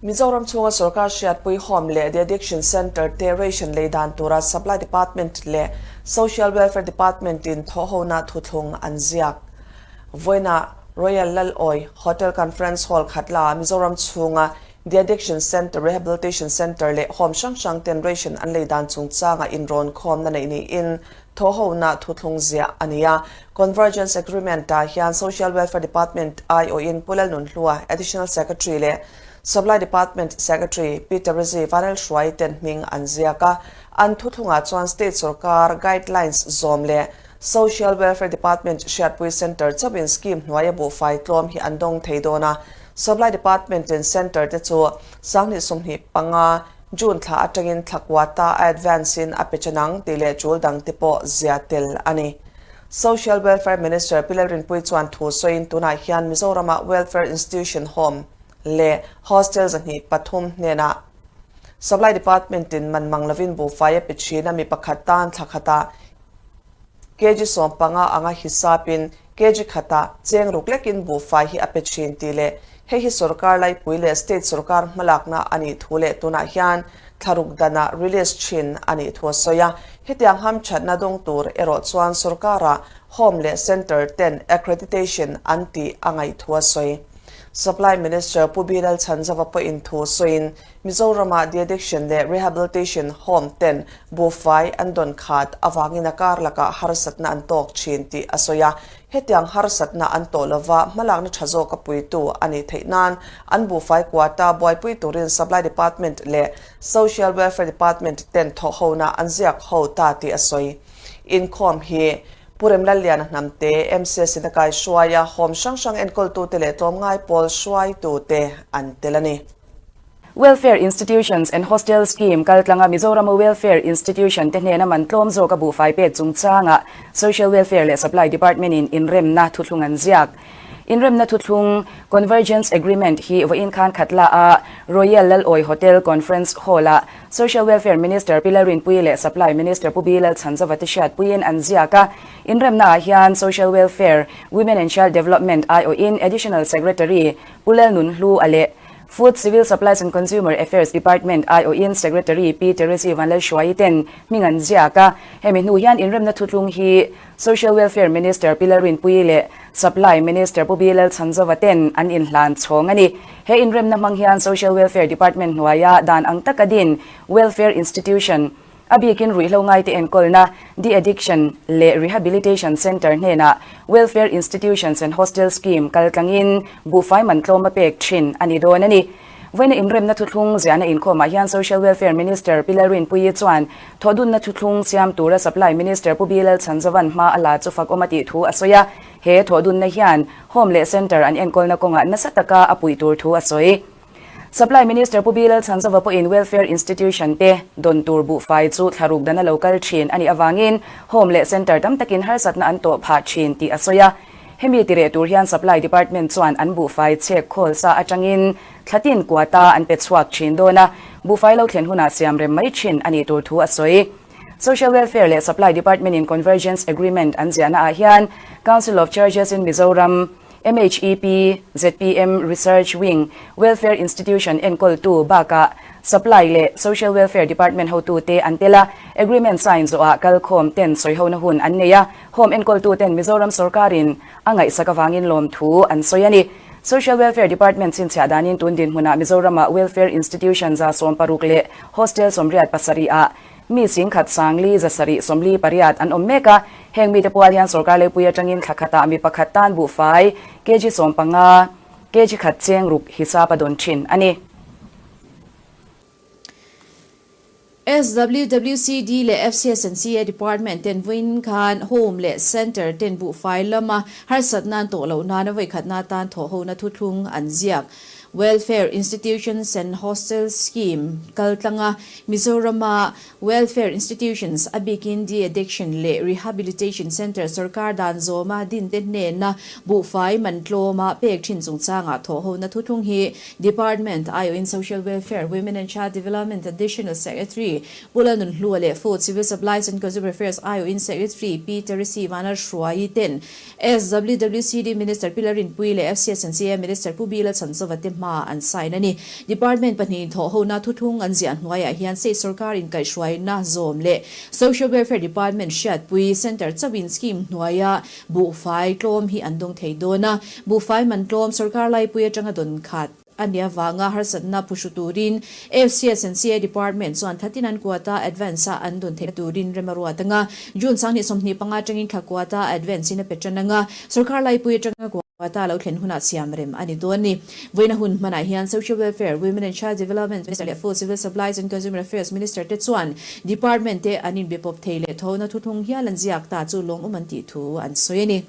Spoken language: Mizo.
Mizoram chhunga sorkar hriatpui Home leh De-addiction Centre te ration lei dan tura Supply Department leh Social Welfare Department in thawhhona thuthlung an ziak. Vawiinah Royal Lalawi Hotel Conference Hall Khatla ah Mizoram chhunga De-addiction Centre, Rehabilitation Centre leh Home hrang hrang ten ration an lei dan chungchanga inrawnkhawmna neih niin thawhhona thuthlung ziah a ni a. Convergence Agreement ah hian Social Welfare Department aiawhin Pu Lalnunhlua, Additional Secretary leh Supply Department Secretary Pi Terezi Vanlalhruai ten hming an ziak a. An thuthlungah chuan State sorkar guidelines zawm leh Social Welfare Department hriatpui Centre chauhin scheme hnuaia buhfai tlawm hi an dawng thei dawn a. Supply Department in Centre te chu 2025 June thla atangin thla kuata a advance in a pe chen ang tih leh tul dang te pawh zia tel a ni. Social Welfare Minister Pi Lalrinpuii chuan thu sawiin tunah hian Mizoramah Welfare Institution Home leh Hostel 203 hnenah Supply Department in man mang lovin buhfai a pe thin a, mi pakhat tan thla khatah kg 15 anga hisapin kg khatah cheng ruk lekin buhfai hi a pe thin tih leh hei hi sorkar laipui leh state sorkar hmalakna a nih thu leh tunah hian thlaruk danah release thin a nih thu a sawi a. Hetiang hamthatna dawng tur erawh chuan sorkarah Home leh Centre ten accreditation an tih a ngaih thu a sawi. Supply Minister Pu Bilal Chhanzova pawhin thu sawiin Mizoramah de-addiction leh rehabilitation home ten buhfai an dawn khat avangin a kar lakah harsatna an tawk thin tih a sawi a. Hetiang harsatna an tawh lova hmalakna tha zawka puitu a nih theih nan an buhfai quota buaipui turin Supply Department leh Social Welfare Department ten thawhhona an ziak ho ta tih a sawi. Inkhawm hi Pu Remlalliana Hnamte, MCS in a kaihruai a, home hrang hrang enkawltute leh tlawmngai pawl hruaitute an tel a ni. Welfare Institutions and Hostel Scheme kaltlanga Mizorama Welfare Institution te hnena man tlawm zawka buhfai pek chungchangah Social Welfare leh Supply Department in inremna thuthlung an ziak. Inremna thuthlung, Convergence Agreement, hi vawiin khan Khatla a Royal Lalawi Hotel Conference Hall ah Social Welfare Minister Pi Lalrinpuii leh Supply Minister Pu Bilal Chhanzova te hriatpuiin an ziak a. Inremna ah hian Social Welfare, Women and Child Development aiawhin Additional Secretary Pu Lalnunhlu a leh Food, Civil Supplies and Consumer Affairs Department aiawhin Secretary Pi Teresi Vanlalhruaii ten hming an ziak a. Hemi hnu hian inremna thuthlung hi Social Welfare Minister Pi Lalrinpuii leh Supply Minister Pu Bilal Chhanzova ten an inhlan chhawng a ni. He inremna hmang hian Social Welfare Department hnuaia dan ang taka din Welfare Institution, a bikin ruihhlo ngaite enkawlna, De-addiction leh Rehabilitation Centre hnenah Welfare Institutions and Hostel Scheme kaltlangin buhfai man tlawm a pek thin a ni dawn a ni. Vawiina inremna thuthlung ziahna inkhawmah hian Social Welfare Minister Pi Lalrinpuii chuan thawhdunna thuthlung siam tura Supply Minister Pu Bilal Chhanzovan hma a la chu fakawm a tih thu a sawi a. He thawhdunna hian Home leh Centre an enkawlna kawngah nasa taka a puih tur thu a sawi. Supply Minister Pu Bilal Chhanzova pawhin Welfare Institution te dawn tur buhfai chu thlaruk dana lo kal thin a nih avangin Home leh Centre tam takin harsatna an tawh phah thin tih a sawi a. Hemi tireh tur hian Supply Department chuan an buhfai chhek khawl sa atangin thlatin quota an pe chhuak thin dawn a, buhfai lo thlen hunah siam rem mai thin a nih tur thu a sawi. Social Welfare leh Supply Department in Convergence Agreement an ziahna ah hian Council of Churches in Mizoram, MHEP, zpm Research Wing, Welfare Institution enkawltu bakah Supply leh Social Welfare Department hotute an tel a, agreement sign zawhah kalkhawm ten sawihona hun an nei a, Home enkawltu ten Mizoram sorkarin a ngaihsak avangin lawmthu an sawi a ni. Social Welfare Department chhinchhiah danin tun dinhmunah Mizorama Welfare Institution 16 leh Hostel 87 ah mi 10,000 748 an awm mek a. Heng mite pual hian sorkar leipui atangin thla khatah mi pakhat tan buhfai kg 15, kg khat cheng ruk hisap a dawn thin a ni. SWWCD leh FCSNCA Department ten vawiin khan Home leh Centre ten buhfai lama harsatna an tawh loh nana vawikhatna atan thawhhona thuthlung an ziak. Welfare Institutions and Hostels Scheme kaltlanga Mizorama Welfare Institutions a bikin De-addiction leh Rehabilitation Centre sorkar dan zawma dinte hnena buhfai man tlawma pek thin chungchangah thawhhona thuthlung hi Department aiawhin Social Welfare, Women and Child Development Additional Secretary Pu Lalnunhlua leh Food, Civil Supplies and Consumer Affairs aiawhin Secretary Pi Teresi Vanlalhruaii ten SWWCD Minister Pi Larinpuii leh FCSNCA Minister Pu Bila Chhanzova te hma. hma an sign a ni. Department pahnihin thawhhona thuthlung an ziah hnuaiah hian state sorkar inkaihhruaina zawm leh Social Welfare Department hriatpui Centre chauhin scheme hnuaia buhfai tlawm hi an dawng thei dawn a, buhfai man tlawm sorkar laipui atanga dawn khat a nih avanga harsatna phuhru turin FCS and CA Department chuan thatin an quota advance a an dawn theihna turin rem a ruat anga, June 2025 atangin thla quota advance in a pe tan anga, sorkar laipui atanga quota lo thlen hunah siam rem a ni dawn a ni. Vawiina hun hmanah hian Social Welfare, Women and Child Development Minister leh Food, Civil Supplies and Consumer Affairs Minister te chuan Department te an inbe pawp thei leh thona thuthlung hial an ziak ta chu lawmawm an tih thu an sawi a ni.